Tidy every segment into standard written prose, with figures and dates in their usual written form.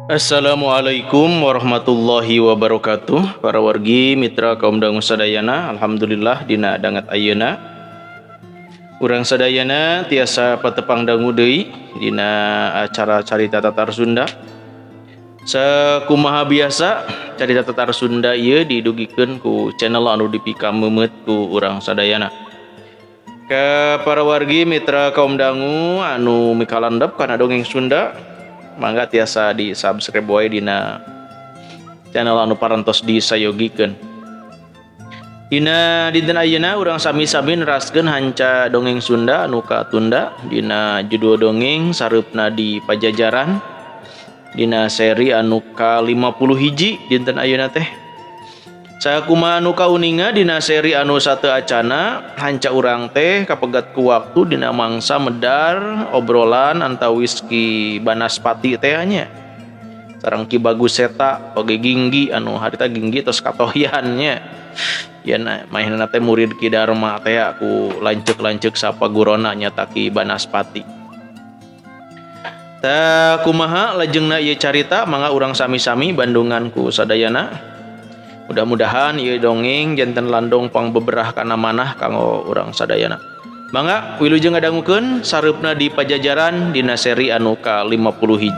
Assalamualaikum warahmatullahi wabarakatuh. Para wargi mitra kaum dangu sadayana, alhamdulillah dina danget ayeuna urang sadayana tiasa patepang dangu deui dina acara Carita Tatar Sunda. Sakumaha biasa, Carita Tatar Sunda ieu didugikeun ku channel anu dipikameumeut ku urang sadayana. Ka para wargi mitra kaum dangu anu mikalandep kana dongeng Sunda, mangga tiasa di subscribe wae dina channel anu parantos disayogikeun. Dina dinten ayeuna urang sami-sami neraskeun hanca dongeng Sunda anu katunda dina judul dongeng Sareupna di Pajajaran, dina seri anu ka-51 dinten ayeuna teh. Sakumaha anu kauninga, dina seri anu sateuacana hanca urang teh kapegat ku waktu dina mangsa medar obrolan antawis Ki Banaspati teh nya sareng Ki Bagus Seta oge Ginggi, anu harita Ginggi tos katohyan nya, yen manehna teh murid Ki Darma teh ku lanceuk-lanceuk sapagurona, nyata Ki Banaspati. Tah, kumaha lajengna ieu carita? Mangga urang sami-sami bandungan ku sadayana. Mudah-mudahan ieu dongeng janten landong pangbeberah kana manah kanggo urang sadayana. Mangga wilujeng ngadangukeun Sareupna di Pajajaran dina seri anu ka-51.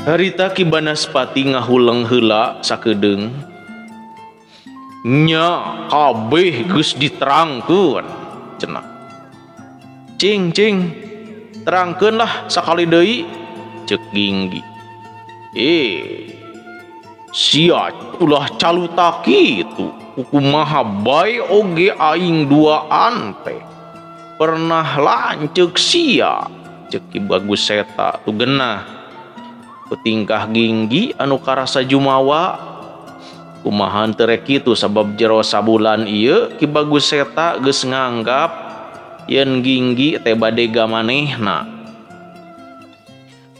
Harita Ki Banaspati ngahuleng heula sakedeung. "Nya, kabeh geus diterangkeun," cenah. "Cing, cing, terangkeun lah sakali deui," ceuk Ginggi. "Eh, sia ulah caluta kitu. Kumaha bae oge aing duaan teh pernah lanceuk sia," ceuk Ki Bagus Seta. Tu genah ku tingkah Ginggi anu karasa jumawa. Kumaha teu rek kitu, sabab jero sabulan ieu Ki Bagus Seta geus nganggap yen Ginggi teh badega manehna.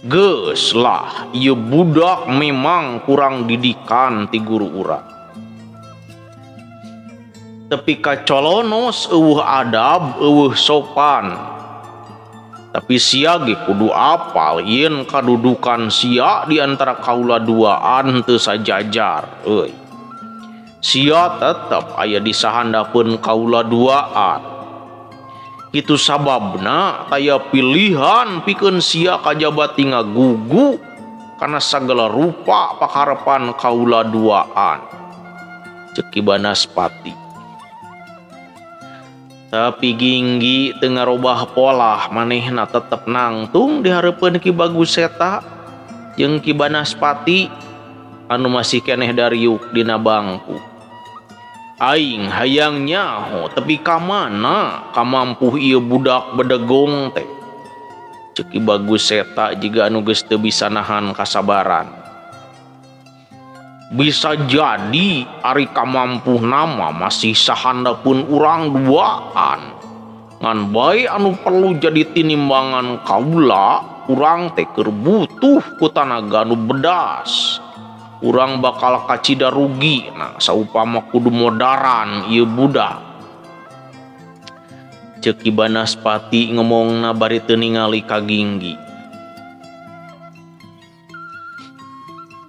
"Geus lah, ieu budak memang kurang didikan ti guru urang. Tepi ka colonos, euweuh adab, euweuh sopan. Tapi sia ge kudu apal yen kadudukan sia di antara kaula duaan teu sajajar euy. Sia tetep aya di sahandapeun kaula duaan. Kitu sababna taya pilihan pikeun sia kajaba ti ngagugu kana sagala rupa pakarepan kaula duaan," ceuk Ki Banaspati. Tapi Ginggi teu ngarobah polah, manehna tetep nangtung di hareupeun Ki Bagus Seta jeung Ki Banaspati anu masih keneh dariuk dina bangku. "Aing hayang nyaho tepi ka mana kamampuh ieu budak bedegong teh," ceuk Ki Bagus Seta jiga anu geus teu bisa nahan kasabaran. "Bisa jadi ari kamampuhna mah masih sahandapeun urang duaan. Ngan bae anu perlu jadi tinimbangan kaula, urang teh keur butuh ku tanaga anu bedas. Urang bakal kacida rugi nah saupama kudu modaran ieu budak," ceuk Ki Banaspati ngomongna bari teu ningali ka Ginggi.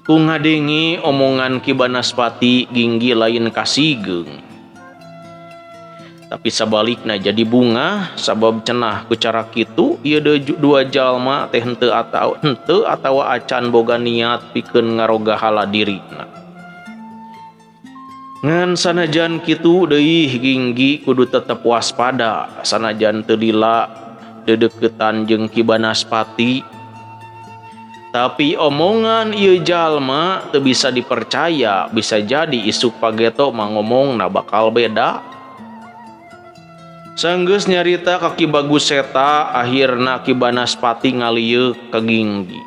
Ku ngadenge omongan Ki Banaspati, Ginggi lain kasigeung, tapi sabalikna jadi bungah, sabab cenah ku cara kitu ieu dua jalma teh henteu atau henteu atawa acan boga niat pikeun ngaroga hala dirina. Ngan sanajan kitu deui, Ginggi kudu tetep waspada sanajan teu lila dedeukeutan jeung Ki Banaspati. Tapi omongan ieu jalma teu bisa dipercaya, bisa jadi isuk pageto mah ngomongna bakal beda. Sanggeus nyarita ka Ki Bagus Seta, akhirna Ki Banaspati ngalieuk ka Ginggi.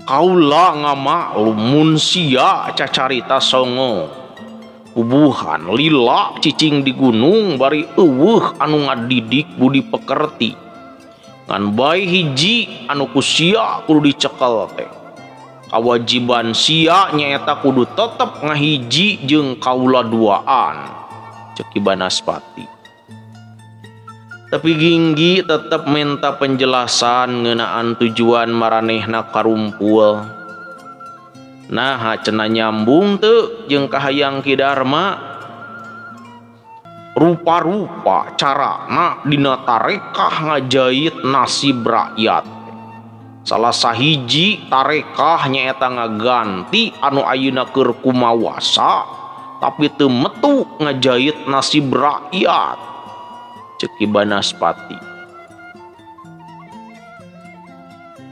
"Kaula ngamaklum mun sia cacarita songo. Bubuhan lila cicing di gunung bari euweuh anu ngadidik budi pekerti. Ngan bae hiji anu ku sia kudu dicekel teh. Kawajiban sia nyaeta kudu tetep ngahiji jeung kaula duaan," ceuk Ki Banaspati. Tapi Ginggi tetep minta penjelasan ngeunaan tujuan maranehna karumpul. Naha cenah nyambung teu jeung kahayang Ki Darma? Rupa-rupa carana dina tarekah ngajait nasib rakyat. Salah sahiji tarekah nyaeta ngaganti anu ayeuna keur kumawasa tapi teu metu ngajait nasib rakyat. Ceuk Ki Banaspati.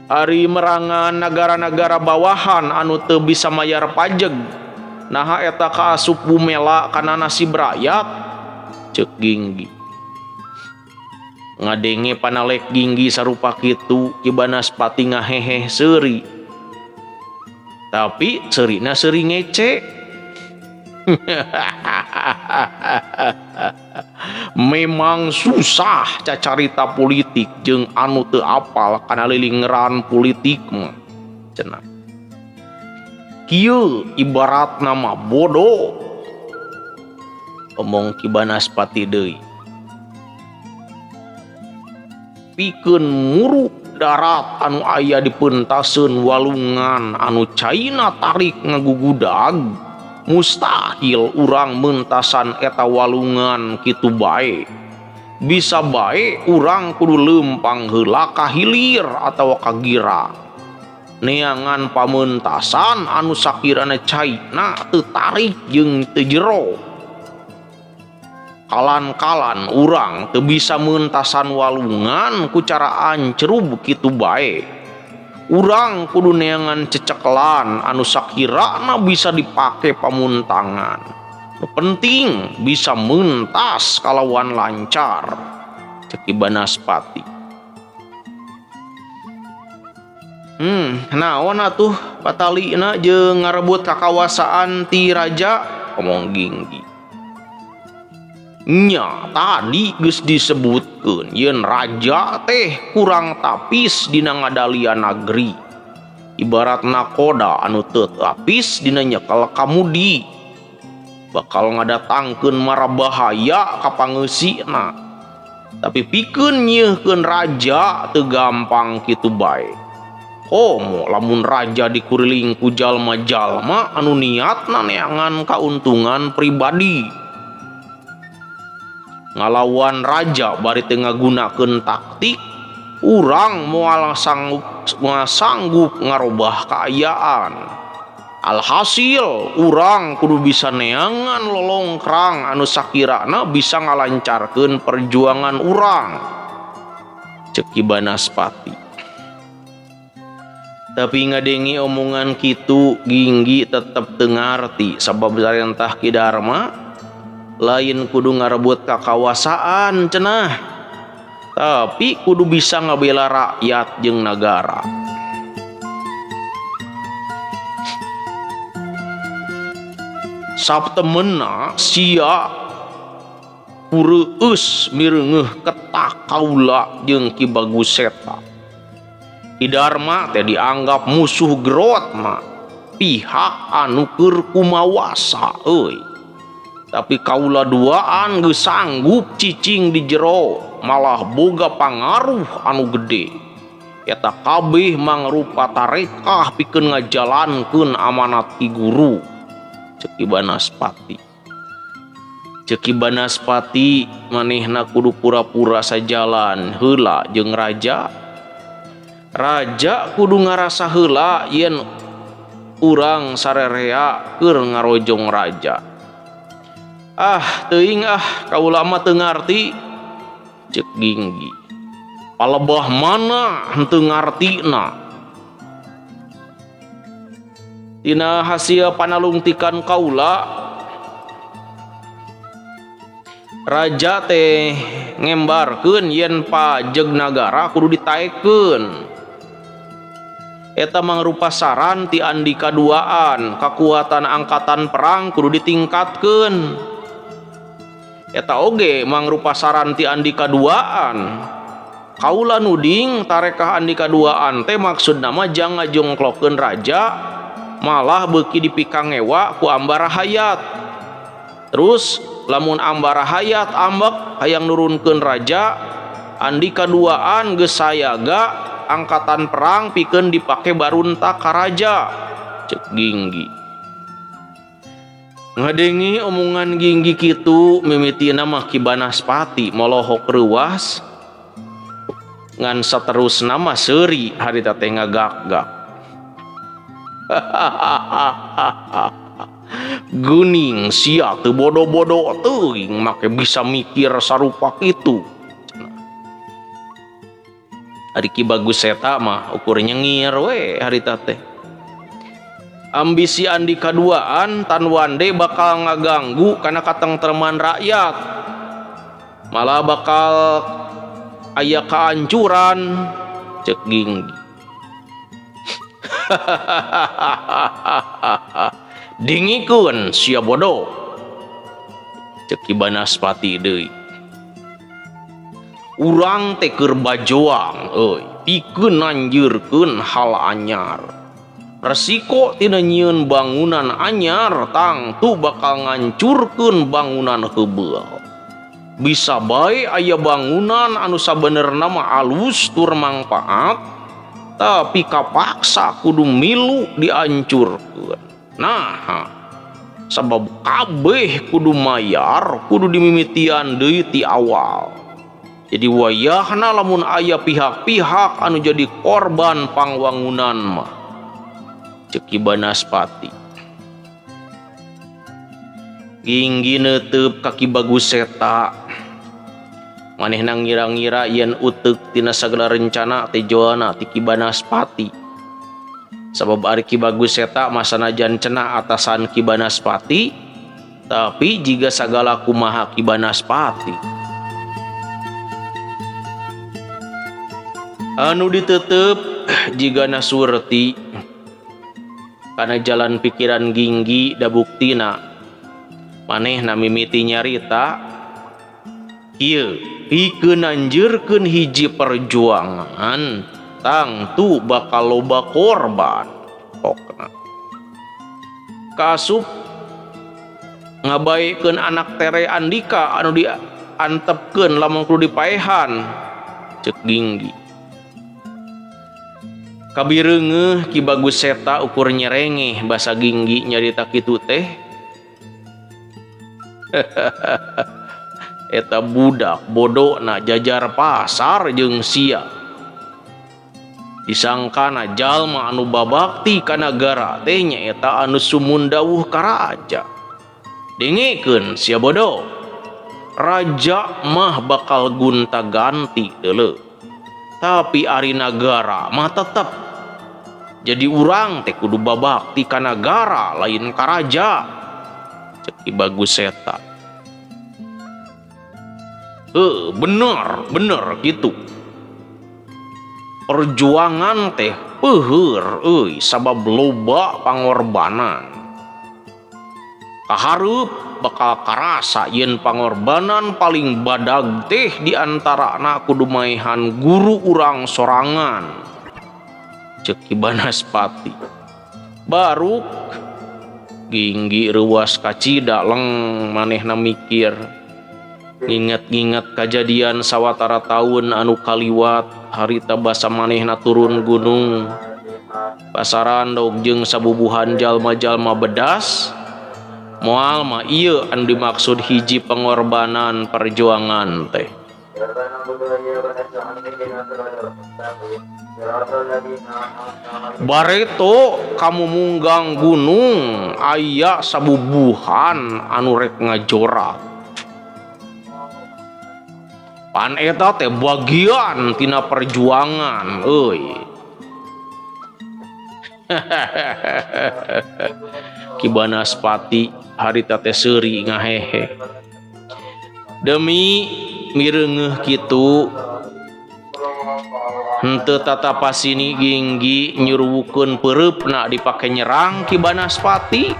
Ari merangan nagara-nagara bawahan anu teu bisa mayar pajeg, naha eta kaasup bumela kana nasib rakyat? Ceuk Ginggi. Ngadenge panalek Ginggi sarupa kitu, Ki Banaspati ngaheheh seuri. Tapi seurina seuri ngece. Memang susah cacarita politik jeung anu teu apal kana lilingeran politik mah cenah. Kieu ibaratna mah bodoh. Omong Ki Banaspati deui. Pikeun muruk darat anu aya di peuntaseun walungan anu caina tarik ngagugudag, mustahil urang mentasan eta walungan kitu bae. Bisa bae urang kudu leumpang heula ka hilir atawa ka girang. Neangan pamentasan anu sakirana caina teu tarik jeung teu jero. Kalan-kalan urang teu bisa mentasan walungan ku cara ancrub kitu bae. Urang kudu neangan cecekelan anu sakirana bisa dipake pamuntangan. Nu penting bisa mentas kalawan lancar. Ceuk Ki Banaspati. Naon atuh patalina jeung ngarebut kakawasaan ti raja? Omong Ginggi. Nya tadi geus disebutkeun yen raja teh kurang tapis dina ngadalian nagri. Ibarat nakoda anu teu tapis dina nyekel kamudi. Bakal ngadatangkeun mara bahaya ka pangeusina. Tapi pikeun nyeuhkeun raja teu gampang kitu bae. Komo lamun raja dikuriling ku jalma-jalma anu niatna neangan kauntungan pribadi. Ngalawan raja bari teu ngagunakeun taktik, urang moal sanggup ngarobah kaayaan. Alhasil urang kudu bisa neangan lolongkrang anu sakirana bisa ngalancarkeun perjuangan urang. Ceuk Ki Banaspati. Tapi ngadengi omongan kitu Ginggi tetep teu ngarti sabab sarentah Ki Darma lain kudu ngarebut kakawasaan cenah, tapi kudu bisa ngabela rakyat jeung nagara. Sabtemena sia pureueus mireungeuh ketak kaula jeung Ki Bagus Seta. Ki Darma teh dianggap musuh gerot mah, pihak anu keur kumawasa euy. Tapi kaula duaan geus sanggup cicing di jero, malah boga pangaruh anu gede. Eta kabeh mangrupa tarekah pikeun ngajalankeun amanat Ki Guru. Ceuk Ki Banaspati. Ceuk Ki Banaspati manehna kudu pura-pura sajalan heula jeung raja. Raja kudu ngarasa heula yen urang sarerea keur ngarojong raja. Ah, teuing ah, kaula mah teu ngarti. Ceuk Ginggi. Palebah mana henteu ngartina? Tina hasil panalungtikan kaula, raja teh ngembarkeun yen pajeg nagara kudu ditaekeun. Eta mangrupa saran ti Andika duaan, kakuatan angkatan perang kudu ditingkatkeun. Eta oge mangrupa saran ti Andika duaan. Kaula nuding tarekah Andika duaan teh maksudna mah jang ngajongklokeun raja, malah beuki dipikangewa ku Ambara Hayat. Terus lamun Ambara Hayat ambek hayang nurunkeun raja, Andika duaan geus sayaga angkatan perang pikeun dipake barunta ka raja. Cek Ginggi. Ngadenge omongan Ginggi kitu mimitina mah Ki Banaspati molohok reuas ngan saterusna mah seuri harita teh ngagak-gak. Geuning sia teu bodo-bodo teuing make bisa mikir sarupa kitu. Ari Ki Bagus Seta mah ukur nyengir we harita teh. Ambisi Andika duaan Tanwande bakal ngaganggu kana katengtreman rakyat. Malah bakal aya kehancuran cek Ginggi. Dingikeun sia bodoh. Cek Ki Banaspati deui. Urang teh keur bajoang euy, pikeun nanjeurkeun hal anyar. Resiko tina nyieun bangunan anyar tangtu bakal ngancurkeun bangunan heubeul. Bisa bae aya bangunan anu sabenerna mah alus tur mangpaat, tapi kapaksa kudu milu diancurkeun. Nah, sabab kabeh kudu mayar, kudu dimimitian deui ti awal. Jadi wayahna lamun aya pihak-pihak anu jadi korban pangwangunan mah. Cek Ki Banaspati. Ginggi neuteub ka Ki Bagus Seta. Manehna ngira-ngira yen uteuk tina sagala rencana teh joana ti Ki Banaspati. Sabab ari Ki Bagus Seta mah sanajan cenah atasan Ki Banaspati, tapi jiga sagala kumaha Ki Banaspati. Anu ditetep jigana surti kana jalan pikiran Ginggi da buktina manehna mimiti nyarita kieu pikeun nanjeurkeun hiji perjuangan tangtu bakal loba korban pokna kaasup ngabaekeun anak tere Andika anu diantepkeun lamun kudu dipaehan cek Ginggi. Kabireungeuh Ki Bagus Seta ukur nyerengeh basa Ginggi nyarita kitu teh. Eta budak bodona jajar pasar jeung sia. Disangkana jalma anu babakti ka nagara teh nyaeta anu sumundawuh ka raja. Dengekeun sia bodoh. Raja mah bakal gonta-ganti deuleu. Tapi ari nagara mah tetep. Jadi urang teh kudu babakti ka nagara lain ka raja. Cek Ki Bagus Seta. Bener, bener gitu. Perjuangan teh peuheur euy sabab loba pangorbanan. Kahareup bakal karasa yen pangorbanan paling badag teh di antarana kudu maehan guru urang sorangan. Cek Ki Banaspati. Baruk Ginggi reuas kacida leng manehna mikir. Nginget-nginget kajadian sawatara taun anu kaliwat harita basa manehna turun gunung. Pasarandog jeung sabubuhan jalma-jalma bedas. Moal mah ieu anu dimaksud hiji pengorbanan perjuangan teh. Bareto kamu munggang gunung aya sabubuhan anu rek ngajorak. Pan eta teh bagian tina perjuangan euy. Ki Banaspati harita teh seuri ngahehe. Demi mireungeuh kitu henteu tatapasini Ginggi nyuruwukeun peureupna dipake nyerang Ki Banaspati.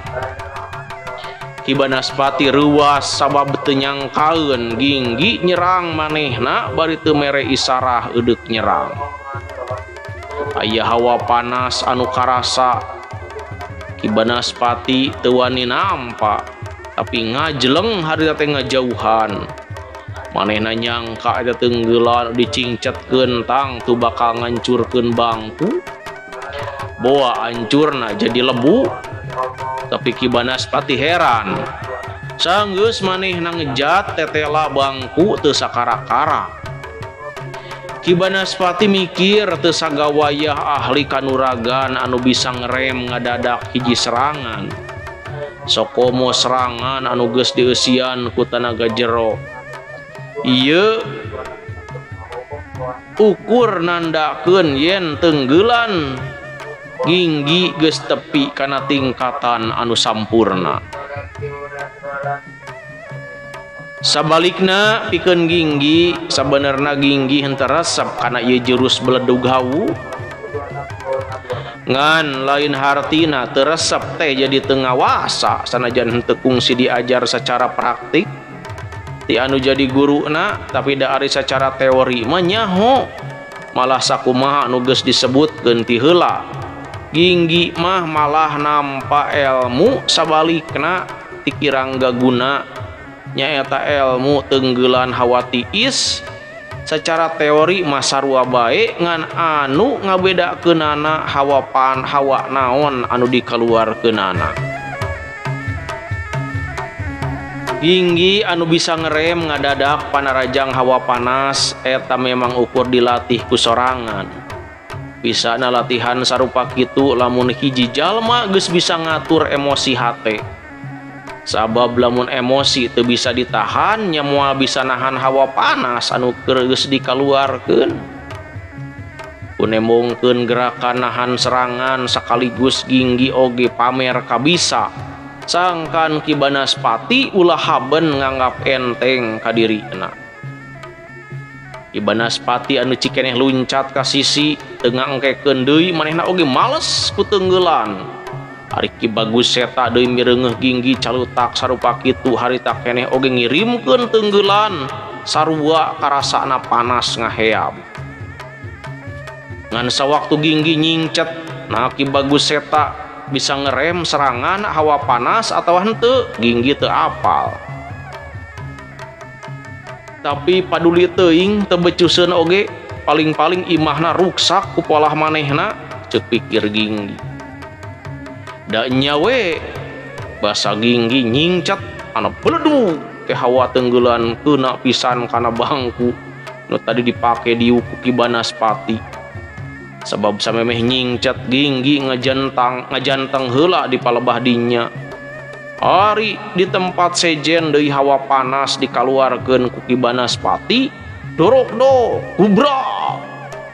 Ki Banaspati reuas sabab teu nyangkaeun Ginggi nyerang manehna bari teu mere isarah eudeuk nyerang. Aya hawa panas anu karasa. Ki Banaspati teu wani nampa tapi ngajeleng harita teh ngajauhan. Manehna nyangka eta tenggelan dicingcetkeun tangtu bakal ngancurkeun bangku. Boa ancurna jadi lebu. Tapi Ki Banaspati heran. Sanggeus manehna ngejat tetela bangku teu sakara-kara. Ki Banaspati mikir teu sagawayah ahli kanuragan anu bisa ngerem ngadadak hiji serangan. Sokomo serangan anu geus dieusian ku tanaga jero. Ieu ukur nandakeun yen tenggelan Ginggi geus tepi kana tingkatan anu sampurna. Sabalikna pikeun Ginggi, sabenerna Ginggi henteu resep kana ieu jurus beledug hawu. Ngan lain hartina teu resep teh jadi teu ngawasa sanajan henteu kungsi diajar secara praktik. Ti anu jadi guruna tapi da ari secara teori mah nyaho. Malah sakumaha anu geus disebutkeun ti heula. Ginggi mah malah nampa elmu sabalikna ti kirang gaguna nyaeta elmu tenggelan hawa tiis secara teori mah sarua bae ngan anu ngabedakeunana hawa pan hawa naon anu dikaluarkeunana. Ginggi anu bisa ngerem ngadadak panarajang hawa panas eta memang ukur dilatih ku sorangan. Bisana latihan sarupa kitu lamun hiji jalma geus bisa ngatur emosi hate. Sabab lamun emosi teu bisa ditahan nya moal bisa nahan hawa panas anu keur geus dikaluarkeun. Ku nembongkeun gerakan nahan serangan sekaligus Ginggi oge pamer kabisa. Sangkan Ki Banaspati ulah haben nganggap enteng ka dirina. Ki Banaspati anu cikeneh luncat ka sisi teu ngangkekeun deui manehna oge males ku tenggelan. Ari Ki Bagus Seta deui mireungeuh Ginggi calutak sarupa kitu harita keneh oge ngirimkeun tenggelan sarua karasana panas ngaheab. Ngan sawaktu Ginggi nyingcet, nah Ki Bagus Seta bisa ngerem serangan hawa panas atau henteu Ginggi teu apal. Tapi paduli teuing teu becuseun oge paling-paling imahna ruksak ku polah manehna ceuk pikir Ginggi. Da nya we basa Ginggi nyingcet anu beledug teh hawa tenggelan keuna pisan kana bangku nu tadi dipake diuk ku Ki Banaspati. Sebab samemeh nyingcet Ginggi ngajantang heula di palebah dinya. Ari di tempat sejen deui hawa panas dikaluarkeun ku Ki Banaspati, dorok do, gubrak.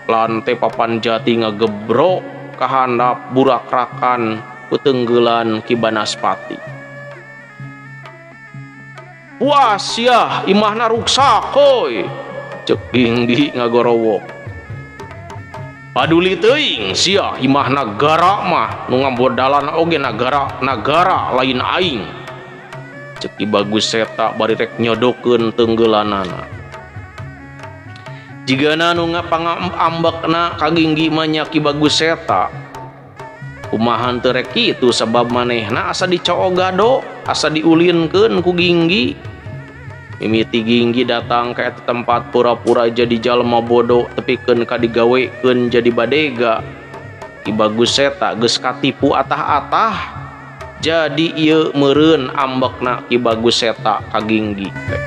Lantai papan jati ngagebrok kahandap burakrakan ku tenggelan Ki Banaspati. Puas yah, imahna ruksak hoi. Ceuk Ginggi ngagorowok. Paduli teuing sia imah nagara mah nu ngabodalan oge nagara lain aing. Ceuk Ki Bagus Seta bari rek nyodokeun tenggelanana. Jigana nu ngapangambekna ka Ginggi mah nya Ki Bagus Seta. Kumaha teu rek kitu sabab manehna asa dicoogado, asa diulinkeun ku Ginggi. Mimiti Ginggi datang ka eta tempat pura-pura jadi jalma bodoh tepikeun ka digawekeun jadi badega. Ki Bagus Seta geus katipu atah-atah. Jadi ieu meureun ambekna Ki Bagus Seta ka Ginggi teh.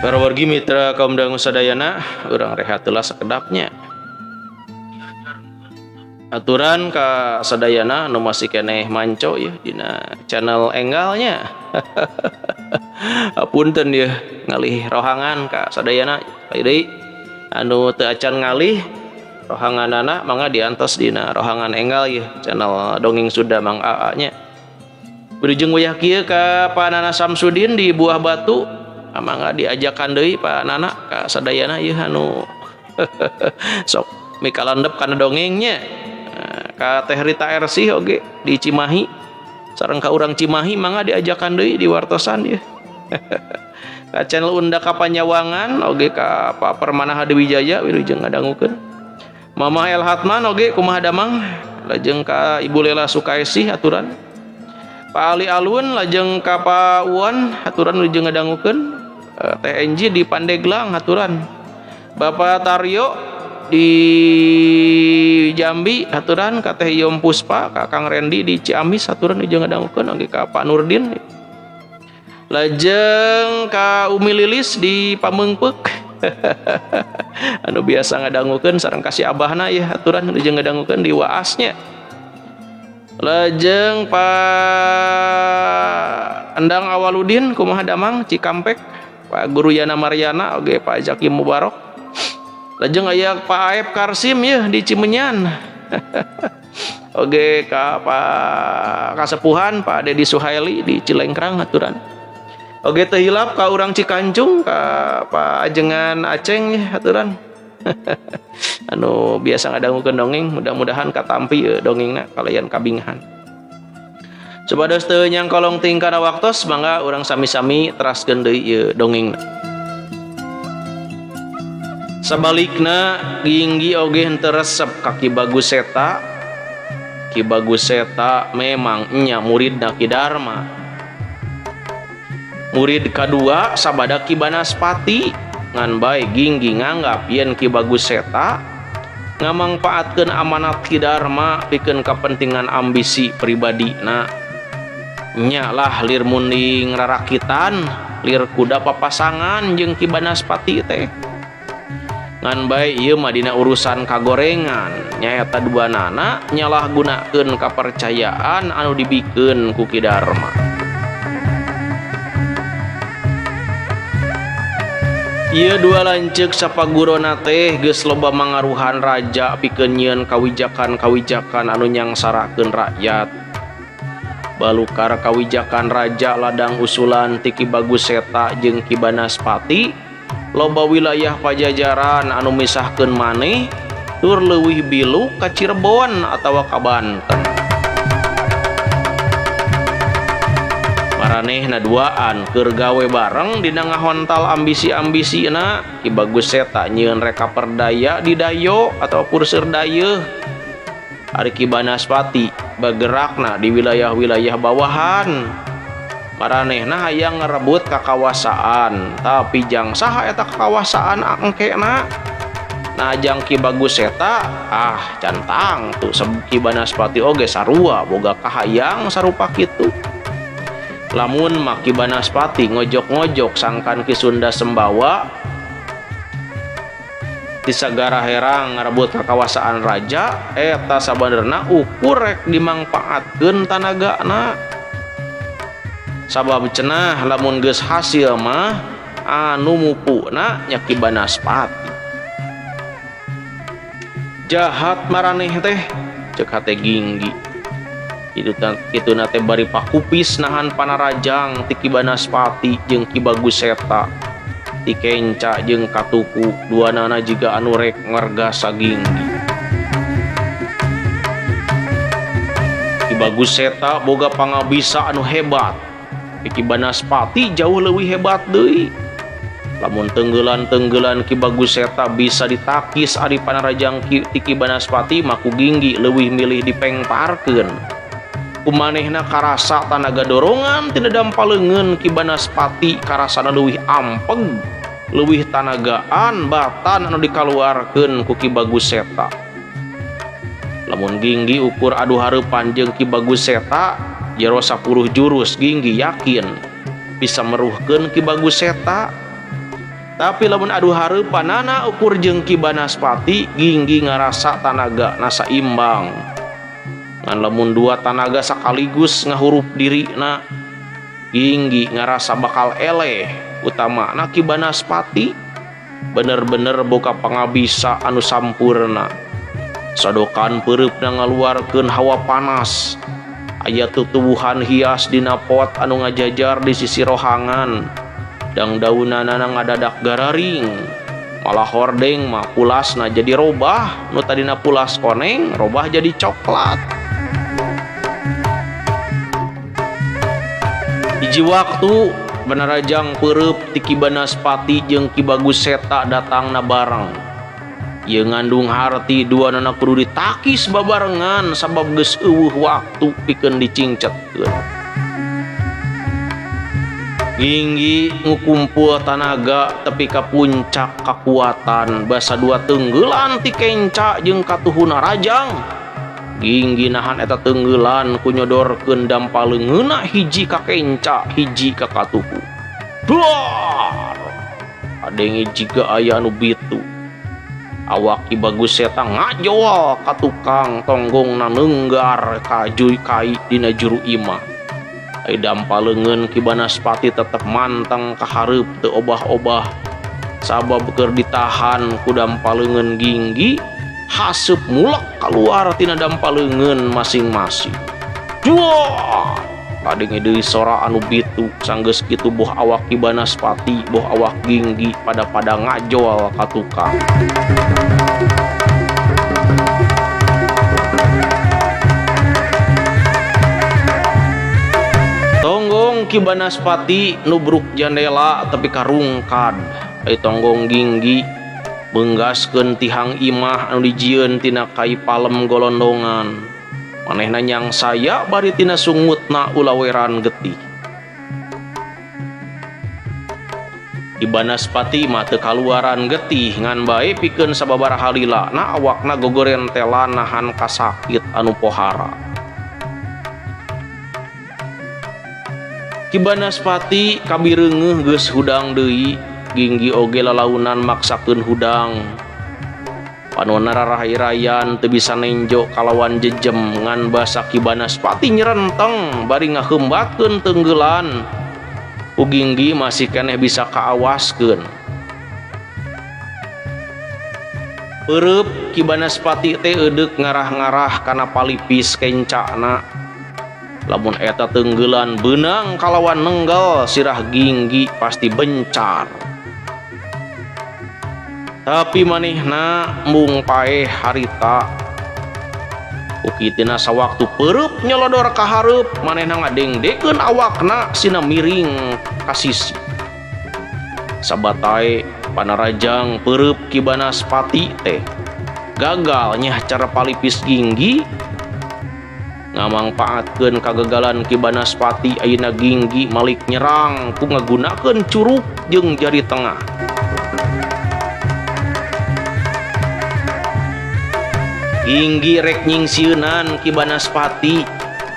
Para wargi mitra kaum dangu sadayana, urang rehat heula sakedapnya. Aturan ka sadayana nu masih keneh manco ya dina channel enggalnya. Apunten ya ngalih rohangan ka sadayana. Deui anu teu acan ngalih rohanganana mangga diantos dina rohangan enggal ya channel Dongeng Sunda Mang AA nya. Berujung wayah kieu ka Pak Nana Samsudin di Buah Batu. Mangga diajakan deui Pak Nana ka sadayana ieu anu sok mikalandep kana dongengnya. Ka Teh Rita Ersih oge di Cimahi sareng ka urang Cimahi mangga diajakan deui di wartosan ieu. Ka channel Unda Kapanyawangan oge ka Pak Permana Hadiwijaya wilujeng ngadangukeun. Mama El Hatman oge kumaha damang, lajeng ka Ibu Lela Sukaesih aturan. Pak Ali Alun lajeng ka Pak Uwan aturan nuju ngadangukeun. TNG di Pandeglang aturan. Bapak Taryo di Jambi aturan, ka Teh Yom Puspa, ka Kang Rendi di Ciamis aturan nuju ngadangukeun oge ka Pak Nurdin. Lajeng ka Umi Lilis di Pameungpeuk. Anu biasa ngadangukeun sareng kasih abahna ya aturan nuju ngadangukeun di Waasnya. Lajeng Pak Endang Awaludin kumaha damang Cikampek, Pak Guru Yana Mariana oge Pak Zaki Mubarok. Lajeng aya Pak Aep Karsim ya di Cimenyan. Oge ka Pak Kasepuhan Pak Dedi Suhaili di Cilengkrang aturan. Oge teu hilap ka urang Cikancung ka Pak Ajengan Aceng ya aturan. Anu biasa ngadangukeun dongeng, mudah-mudahan katampi dongengna kalayan kabingahan. Supados teu nyangkolong tingkana waktos, mangga urang sami-sami teraskeun deui ieu dongengna. Sabalikna Ginggi oge henteu resep ka Ki Bagus Seta. Ki Bagus Seta memang nya muridna Ki Darma. Murid kadua sabada Ki Banaspati, ngan bae Ginggi nganggap yen Ki Bagus Seta ngamangpaatkeun amanat Ki Darma pikeun kapentingan ambisi pribadina. Nya lah lir munding rarakitan, lir kuda papasangan jeung Ki Banaspati teh. Ngan bae ieu mah dina urusan kagorengan, nyaeta duanana nyalahgunakeun kapercayaan anu dibikeun ku Ki Darma. Ieu dua lanceuk sapagurona teh geus loba mangaruhan raja pikeun nyieun kawijakan-kawijakan anu nyangsarakeun rakyat. Balukar kawijakan raja ladang usulan ti Ki Bagus Seta jeung Ki Banaspati, loba wilayah Pajajaran anu misahkeun maneh tur leuwih bilu ka Cirebon atawa ka Banten. Maranehna duaan keur gawe bareng dina ngahontal ambisi-ambisina, Ki Bagus Seta nyieun reka perdaya di Dayo atawa Purseur Dayeuh. Ari Ki Banaspati bagerakna di wilayah-wilayah bawahan. Maranehna hayang ngerebut kakawasaan, tapi jang saha eta kakawasaan angkena? Nah jang Ki Bagus Seta, can tangtu Ki Banaspati oge sarua boga kahayang sarupa kitu. Lamun mah Ki Banaspati ngojok-ngojok sangkan Ki Sunda Sembawa ti sagara herang ngarebut kakawasaan raja, eta sabenerna ukur rek dimangpaatkeun tanagana. Sabab cenah lamun geus hasil mah anu mupuna nya Ki Banaspati. Jahat maraneh teh cek hate Ginggi. Kituna teh bari pakupis nahan panarajang ti Ki Banaspati jeung Ki Bagus Seta. Ti Kenca jeung Katuku duanana jiga anu rek ngargasa Ginggi. Ki Bagus Seta boga pangabisa anu hebat. Ki Banaspati jauh leuwih hebat deui. Lamun tenggelan-tenggelan Ki Bagus Seta bisa ditakis ari panarajang ti Ki Banaspati mah ku Ginggi leuwih milih dipengparkeun. Kumanehna karasa tanaga dorongan tina dampaleungeun Ki Banaspati karasana leuwih ampeg, leuwih tanagaan batan anu dikaluarkeun ku Ki Bagus Seta. Lamun Ginggi ukur adu hareupan jeung Ki Bagus Seta jero 10 jurus Ginggi yakin bisa meruhkeun Ki Bagus Seta. Tapi lamun adu hareupanana ukur jeung Ki Banaspati Ginggi ngarasa tanaga nasa imbang. Ngan lamun dua tanaga sekaligus ngahurup dirina Ginggi ngarasa bakal eleh, utamana Ki Banaspati bener-bener boga pangabisa anu sampurna. Sodokan peureupna ngaluarkeun hawa panas. Aya tutuwuhan hias dina pot anu ngajajar di sisi rohangan. Dang daunanana ngadadak gararing. Malah hordeng mah pulasna jadi robah, nu tadina pulas koneng robah jadi coklat. Hiji waktu Banarajang peureub ti Ki Banaspati jeung Ki Bagus Seta datangna bareng. Ieu ngandung harti duanana kudu ditakis babarengan sabab geus eueuh waktu pikeun dicingcetkeun. Ginggi ngukumpul tanaga tepi ka puncak kakuatan basa dua tenggelan ti kenca jeung katuhuna rajang. Ginggi nahan eta tenggelan ku nyodorkeun dampa leungeunna hiji ka kenca hiji ka katuhu. Duar! Kadenge jiga aya anu bitu. Awak Ki Bagus Seta ngajol ka tukang tonggongna neunggar ka juy kai dina juru imah. Ai dampa leungeun Ki Banaspati tetep manteng ka hareup teu obah-obah. Sabab keur ditahan ku dampa leungeun Ginggi, haseup mulek kaluar tina dampa leungeun masing-masing. Duar! Kadenge deui sora anu bitu, sanggeus kitu boh awak Ki Banaspati boh awak Ginggi pada-pada ngajol ka tukang. Tonggong Ki Banaspati nubruk jandela tepi ka rungkad. Ai tonggong Ginggi beunggaskeun tihang imah anu dijieun tina kai palem golondongan. Manehna nyangsaya bari tina sungutna ulaweran getih. Ki Banaspati mah teu kaluaran getih ngan bae pikeun sababaraha lila na awakna gogorentelan nahan kasakit anu pohara. Ki Banaspati kabireungeuh geus hudang deui, Ginggi oge lalaunan maksakeun hudang. Panonna rarahirayan teu bisa nenjo kalawan jejem ngan basa Ki Banaspati nyerenteng bari ngaheumbatkeun tenggelan. Ku Ginggi masih keneh bisa kaawaskeun. Peureub Ki Banaspati teh eudeuk ngarah-ngarah kana palipis kencana. Lamun eta tenggelan beunang kalawan nenggel sirah Ginggi pasti bencar. Tapi manehna mung paeh harita. Ukitina sawaktu peureub nyelodor ka hareup manehna ngadengdekeun awakna sina miring ka sisi. Sabatae panarajang peureub Ki Banaspati teh gagal nyah cara palipis Ginggi. Ngamangpaatkeun kagagalan Ki Banaspati ayeuna Ginggi malik nyerang ku ngagunakeun curug jeung jari tengah. Ginggi rek nyingsieunan Ki Banaspati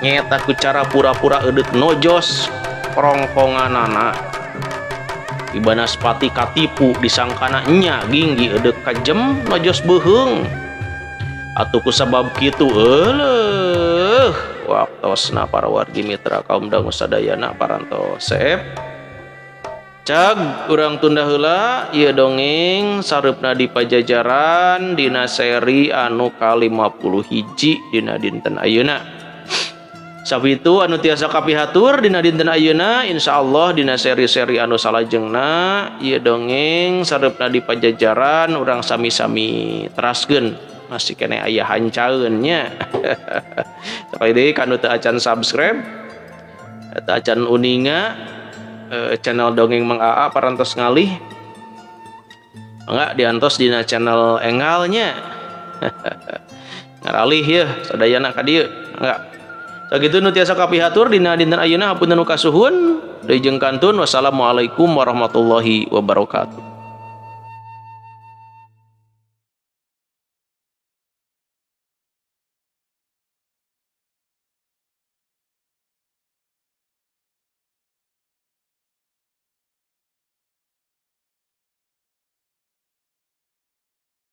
nyaeta ku cara pura-pura eudeuk nojos rongkonganana. Ki Banaspati katipu disangkana nya Ginggi eudeuk kajem nojos beuheung. Atuh ku sabab kitu euleuh waktosna para wargi mitra kaum dangu sadayana parantos sep. Cag urang tunda heula ieu dongeng sareupna di Pajajaran dina seri anu ka-51 dina dinten ayeuna. Sakitu anu tiasa kapihatur dina dinten ayeuna, insyaallah dina seri-seri anu salajengna ieu dongeng sareupna di Pajajaran urang sami-sami teraskeun masih keneh aya hancaeun nya. Sakali deui kanu teu acan subscribe teu acan uninga channel dongeng Mang Aa parantos ngalih enggak diantos dina channel enggalnya. Ngaralih yeuh sadayana ka dieu enggak. Sakitu nu tiasa kapihatur dina dinten ayeuna hapunten nu kasuhun deui jeung kantun. Wassalamualaikum warahmatullahi wabarakatuh.